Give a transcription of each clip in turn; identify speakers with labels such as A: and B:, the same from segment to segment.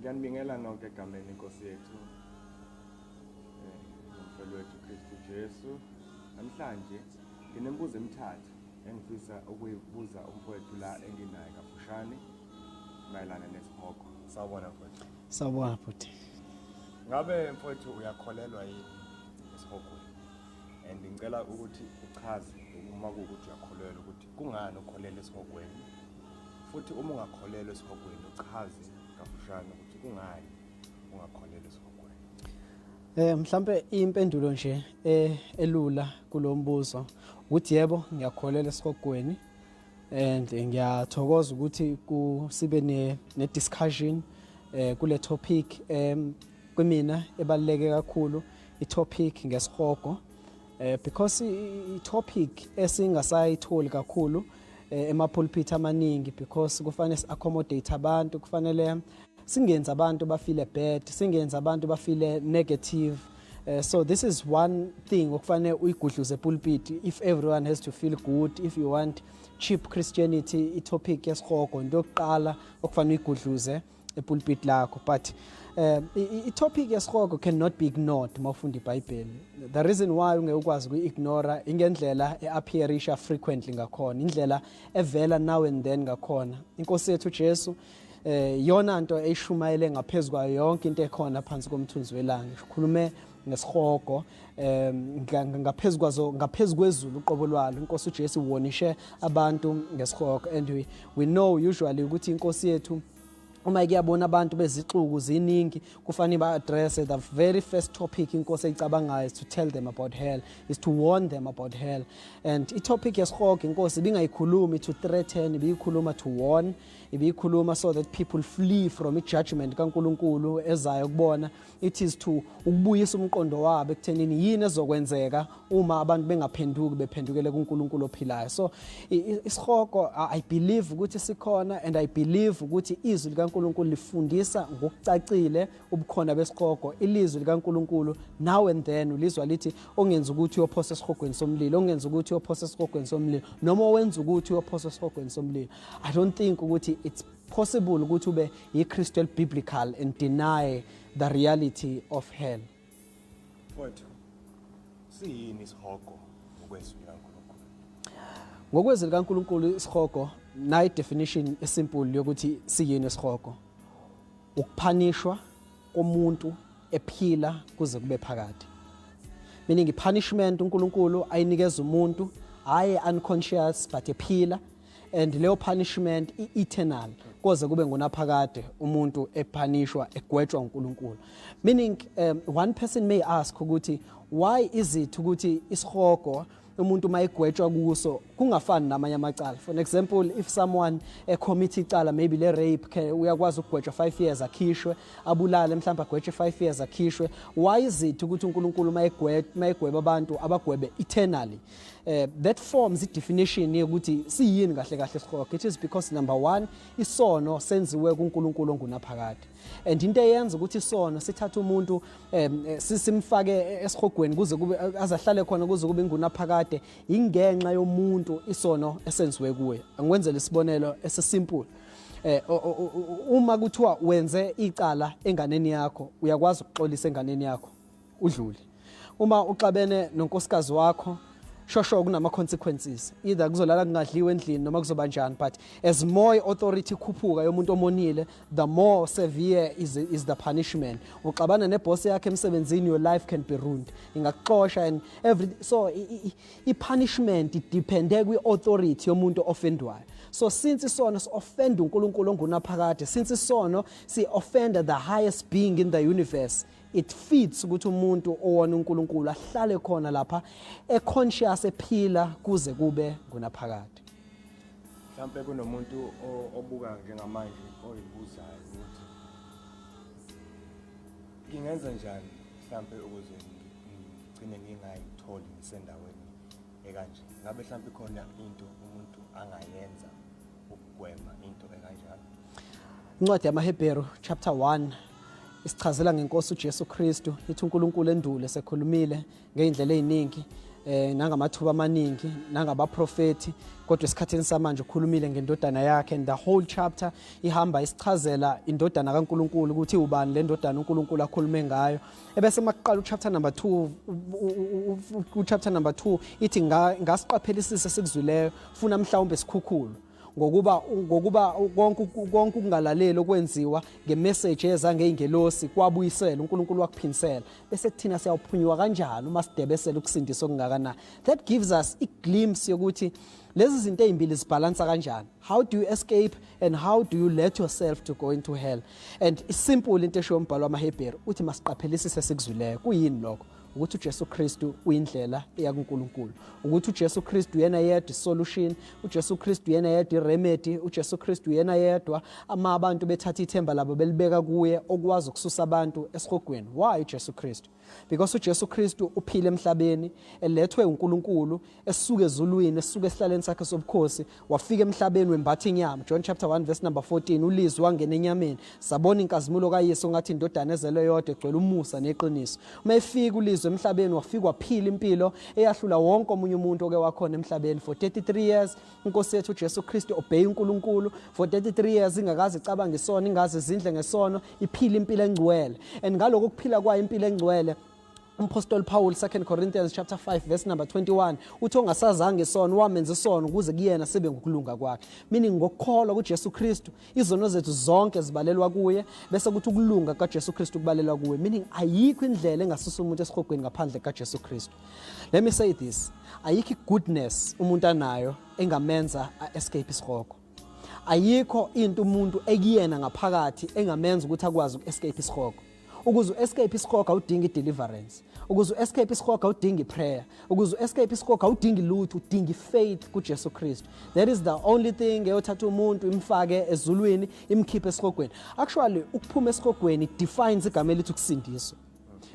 A: Ngiyanibingela nonke egameni lenkosi yethu nomfelo wethu Kristu Jesu. Namhlanje nginemibuzo emithathu engifisa ukuyibuza umfowethu la enginaye kafushane mayelana nesihogo. Sawubona mfowethu.
B: Sawubona bhuti.
A: Ngabe mfowethu uyakholelwa yini esihogweni? And ngicela ukuthi uchaze uma kuwukuthi uyakholelwa ukuthi kungani ukholelwa esihogweni, futhi uma ungakholelwa esihogweni uchaze kafushane ukuthi kungani ungakholelwa esihogweni.
B: Mhlambe impendulo nje elula kulombuzo ukuthi yebo, ngiyakholelwa esihogweni and ngiyathokoza ukuthi sibe ne discussion kule topic kwimina ebaluleke kakhulu, i-topic ngesihogo, because i-topic esingasayitholi kakhulu emapulpit amaningi, because kufanele si-accommodate abantu, kufanele singenzi abantu bafeel bad, singenzi abantu bafeel negative. So this is one thing okufanele uyigudluze pulpit if everyone has to feel good, if you want cheap Christianity. I-topic yesihogo into yokuqala okufanele uyigudluze epulpit lakho, but i-topic yesihogo cannot be ignored mawufunda iBhayibheli. The reason why ungeke ukwazi ukuyi-ignora ingendlela e-appearisha frequently ngakhona, indlela evela now and then ngakhona. Inkosi yethu Jesu yona nto eyishumayele ngaphezulu kwayo yonke into ekhona phansi komthunzi welanga, ikhulume ngesihogo ngaphezulu kwazo, ngaphezulu kwezulu uqobo lwalo. Inkosi uJesu iwarnishe abantu ngesihogo, and we know usually ukuthi inkosi yethu uma kuyabona abantu bezixuku ziningi kufanele ba-address, the very first topic inkosi eyicabangayo is to tell them about hell, is to warn them about hell. And i-topic yesihogo inkosi ibingayikhulumi to threaten, ibiyikhuluma to warn, ibiyikhuluma so that people flee from i-judgment kaNkulunkulu ezayo kubona. It is to ukubuyisa umqondo wabo ekuthenini yini ezokwenzeka uma abantu bengaphenduki bephendukele kuNkulunkulu ophilayo. So isihogo I believe ukuthi sikhona, and I believe ukuthi izwi likaNkulunkulu lifundisa ngokucacile ubukhona besihogo. Ilizwi likaNkulunkulu now and then ulizwa lithi ongenza ukuthi uyophosa esihogweni somlilo, ongenza ukuthi uyophosa esihogweni somlilo, noma owenza ukuthi uyophosa esihogweni somlilo. I don't think ukuthi it's possible ukuthi ube yiChristian biblical and deny the reality of hell.
A: Mfowethu, siyini isihogo ngokwezwi likaNkulunkulu?
B: Ngokwezwi likaNkulunkulu isihogo, nayi definition esimple yokuthi siyini isihogo: ukupunishwa komuntu ephila kuze kube phakade, meaning i-punishment uNkulunkulu ayinikeza umuntu hayi unconscious but ephila, and leyo punishment i-eternal koze kube ngunaphakade umuntu epunishwa, egwetshwa uNkulunkulu. Meaning one person may ask ukuthi why is it ukuthi isihogo umuntu mayigwetshwa kuso kungafani namanye amacala? For an example, if someone ecommit icala maybe le rape, uyakwazi ukugwetshwa 5 years akhishwe, abulale mhlawumbe agwetshwe 5 years akhishwe. Why is it ukuthi uNkulunkulu mayegweba abantu abagwebe eternally? That forms i-definition yokuthi siyini kahle kahle isihogo. It is because, number 1, isono senziwe kuNkulunkulu ongunaphakade, and into eyenza ukuthi isono sithathe umuntu simfake esihogweni kuze kube azahlale khona kuze kube ingunaphakade ingenxa yomuntu isono esenziwe kuye. Angikwenzele isibonelo esisimple. Uma kuthiwa wenze icala enganeni yakho, uyakwazi ukuxolisa enganeni yakho udlule. Uma uxabene nonkosikazi wakho, shosho kunama consequences, either kuzolala kungadliwa endlini noma kuzoba njani, but as more authority ikhuphuka yomuntu omonile, the more severe is the punishment. Uxabana neboss yakhe emsebenzini, your life can be ruined, ingakuxosha and every so i-punishment idepende kwi-authority yomuntu offendwayo. So since isono si-offend uNkulunkulu ongunaphakade, since isono si-offend the highest being in the universe, it fits ukuthi umuntu owona uNkulunkulu ahlale khona lapha econscious ephila kuze kube ngunaphakade.
A: Mhlambe kunomuntu obuka njengamanje oyibuzayo ukuthi ngingenza njani mhlambe ukuze ngigcine ngingayitholi ngisendaweni ekanje. Ngabe mhlambe khona into umuntu angayenza ukugwema into ekanjalo?
B: Incwadi yamaHebheru chapter 1 isichazela ngenkosi uJesu Kristu. Ithi uNkulunkulu endulo sekhulumile ngeindlela eziningi Nangamathuba amaningi nangabaprofeti, kodwa esikhathini samanje ukhulumile ngendodana yakhe, and the whole chapter ihamba isichazela indodana kaNkuluNkulu ukuthi ubani le ndodana uNkulunkulu akhulume ngayo. Ebese makuqala uchapter number 2, uchapter number 2 ithi ngasiqaphelisisa sikuzwileyo, funa mhlawumbe sikhukhulu, ngokuba konke ukungalaleli okwenziwa ngemessage eza ngeingelosi kwabuyisela, uNkulunkulu wakuphinsela. Bese thina siyawuphunyuka kanjani uma sidebesela ukusindiswa okungakanani? That gives us a glimpse yokuthi lezi zinto ezimbili zibhalansa kanjani. How do you escape and how do you let yourself to go into hell? And isimple into eshiwo umbhalo wamaHebheru uthi masiqaphelisise sikuzwileyo. Kuyini lokho? Ukuthi uJesu Kristu uyindlela eya kuNkulunkulu, ukuthi uJesu Kristu uyena yedwa isolution, uJesu Kristu uyena yedwa iremedy, uJesu Kristu uyena yedwa ama abantu bethatha ithemba labo belibeka kuye okwazi ukususa abantu esihogweni. Why uJesu Kristu? Because uJesu Kristu uphile emhlabeni elethwe uNkulunkulu, esuke ezulwini, esuke esihlaleni sakhe sobukhosi, wafika emhlabeni wembatha inyama. John chapter 1 verse number 14, ulizwi wangena enyameni, sabona inkazimulo kaYesu ngathi indodana ezelwe yodwa egcwele umusa neqiniso. Uma efika ulizwi emhlabeni, wafika waphila impilo eyahlula wonke omunye umuntu oke wakhona emhlabeni for 33 years. Inkosi yethu uJesu Kristu obey uNkulunkulu for 33 years, ingakaze icabanga isono, ingaze izindle ngesono, iphila impilo engcwele. And ngaloko kuphila kwayo impilo engcwele, umpostoli Paul, 2 Corinthians chapter 5 verse number 21, uthi ongasazange isono wamenza isono ukuze kuyena sibe ngokulunga kwakhe. Meaning ngokukholwa kuJesu Kristu izono zethu zonke zibalelwa kuye, bese kuthi ukulunga kaJesu Kristu kubalelwa kuye. Meaning ayikho indlela engasusa umuntu esihogweni ngaphandle kaJesu Kristu. Let me say this, ayikho goodness umuntu anayo engamenza escape isihogo. Ayikho into umuntu ekuyena ngaphakathi engamenza ukuthi akwazi uku-escape isihogo. Ukuze u-escape isihogo awudingi i-deliverance, ukuze u-escape isihogo awudingi i-prayer, ukuze u-escape isihogo awudingi lutho, udinga i-faith kuJesu Kristu. That is the only thing eyothatha umuntu imfake ezulwini, imkhiphe esihogweni. Actually ukuphuma esihogweni defines igama elithi ukusindiswa,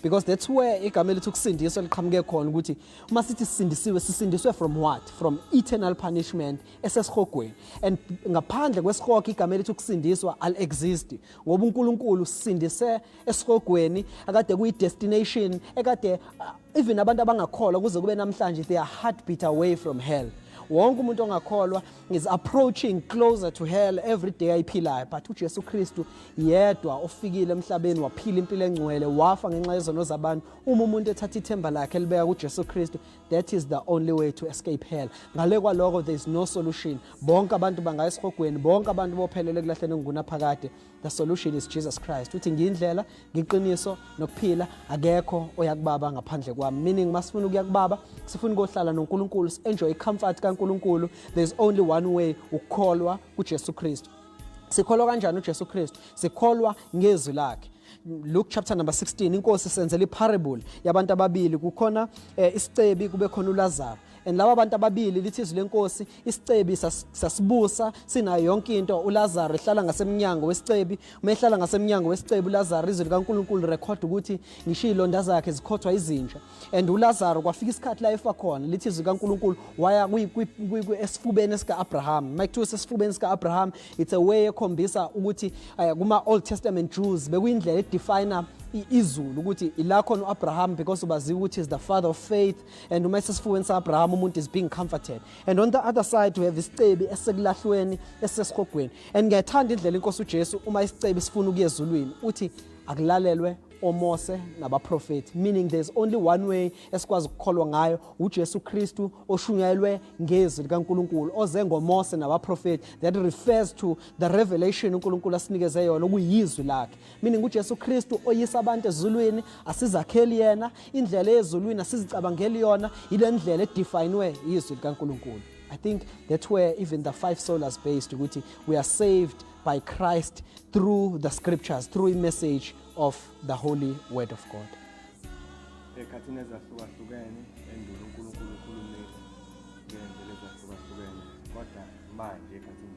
B: because that's where igama elithi ukusindiswa liqhamuke khona, ukuthi uma sithi sisindisiwe, sisindiswe from what? From eternal punishment esesihogweni. And ngaphandle kwesihogo igama elithi ukusindiswa al-exist, ngoba uNkulunkulu usindise esihogweni akade kuyi-destination ekade even abantu abangakholwa kuze kube namhlanje, they are heartbeat away from hell. Wonke umuntu ongakholwa is approaching closer to hell every day ayiphilayo. But uJesu Kristu yedwa ofikile emhlabeni, waphila impilo engcwele, wafa ngenxa yezono zabantu. Uma umuntu ethatha ithemba lakhe elibeka kuJesu Kristu, that is the only way to escape hell. Ngale kwaloko there is no solution. Bonke abantu bangaya esihogweni, bonke abantu bophelele ekulahleni engunaphakade. The solution is Jesus Christ. Uthi ngiyindlela, ngiqiniso nokuphila, akekho oya kubaba ngaphandle kwami. Meaning masifuna ukuya kubaba, sifuna ukuhlala noNkulunkulu, enjoy icomfort kaNkulunkulu, there's only one way, ukukholwa kuJesu Kristu. Sikholwa kanjani uJesu Kristu? Sikholwa ngezwi lakhe. Luke chapter number 16, inkosi senzela iparable yabantu ababili. Kukhona isicebi, kube khona uLazaro. And laba bantu ababili, lithi izwi lenkosi, isicebi sasibusa sinayo yonke into, uLazaro ehlala ngasemnyango wesicebi. Uma ehlala ngasemnyango wesicebi uLazaro, izwi likaNkulunkulu record ukuthi ngisho izilonda zakhe zikhothwa izinja. And uLazaro kwafika isikhathi la efa khona, lithi izwi likaNkulunkulu waya esifubeni sika-Abraham. Makuthiwa sesifubeni sika-Abraham, it's a way ekhombisa ukuthi kuma Old Testament Jews bekuyindlela edefine izulu ukuthi ila khona uAbraham, because ubaziwa ukuthi is the father of faith. And uma esesifubeni sa-Abraham umuntu is being comforted. And on the other side we have isicebi esekulahlweni, esesihogweni. And ngiyathanda indlela inkosi uJesu, uma isicebi sifuna ukuya ezulwini, uthi akulalelwe oMose nabaprofeti. Meaning there's only one way esikwazi ukukholwa ngayo, uJesu Kristu oshunyayelwe ngezwi likaNkulunkulu, oze ngoMose nabaprofeti. That refers to the revelation uNkulunkulu asinikeze yona, okuyizwi lakhe. Meaning uJesu Kristu oyisa abantu ezulwini, asizakheli yena indlela ezulwini, asizicabangeli yona, ile ndlela edefinwe izwi likaNkulunkulu. I think that's where even the five solas based, ukuthi we are saved by Christ through the scriptures, through a message of the holy word of God.
A: Ekhathini ezahlukahlukene endulo uNkulunkulu ukhulumile ngey'ndlela ezahlukahlukene, kodwa manje ekhathini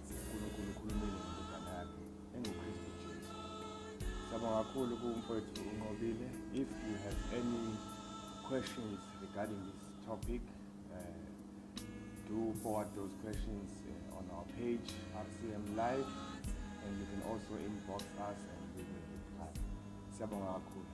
A: zokugcina uNkulunkulu ukhulumile ngendodana yakhe enguKristu Jesu. Siyabonga kakhulu kumfowethu uNqobile. If you have any questions regarding this topic, do forward those questions on our page RCM Live, and you can also inbox us and we will reply. Siyabonga kakhulu.